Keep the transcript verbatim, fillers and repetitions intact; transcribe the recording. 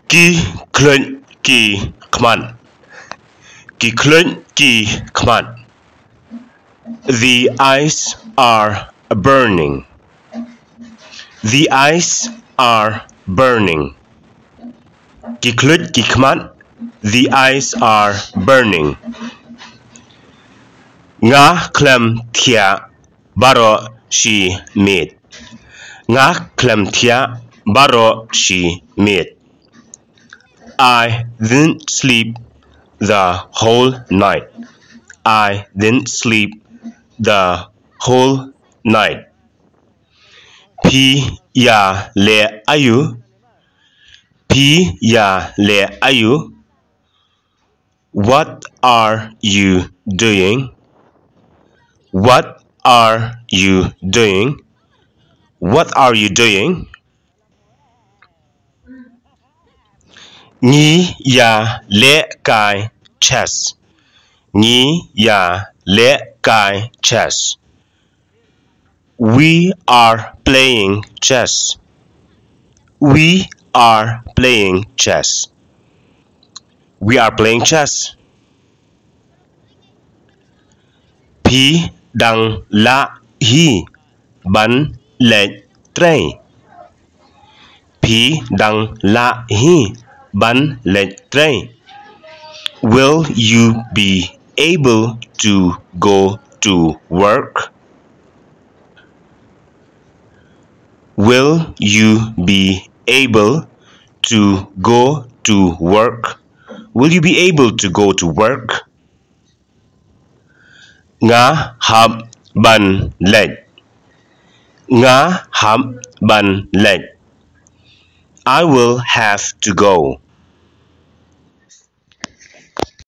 Ki khluit ki khmat. Ki khluit ki khmat. The eyes are burning. The eyes are burning. Ki khluit ki khmat. The eyes are burning. Nga khlem thiah baroh shi miet. Nga khlem thiah baroh shi miet. I didn't sleep the whole night. I didn't sleep the whole night. Phi ïa leh aïu? Phi ïa leh aïu? What are you doing? What are you doing? What are you doing? Ngi ïa leh kai chess. Ngi ïa leh kai chess. We are playing chess. We are playing chess. We are playing chess. Phi dang lah hi ban leit trei? Phi dang lah hi ban leit trei? Will you be able to go to work? Will you be able to go to work? Will you be able to go to work? Nga hap ban leit. Nga hap ban leit. I will have to go.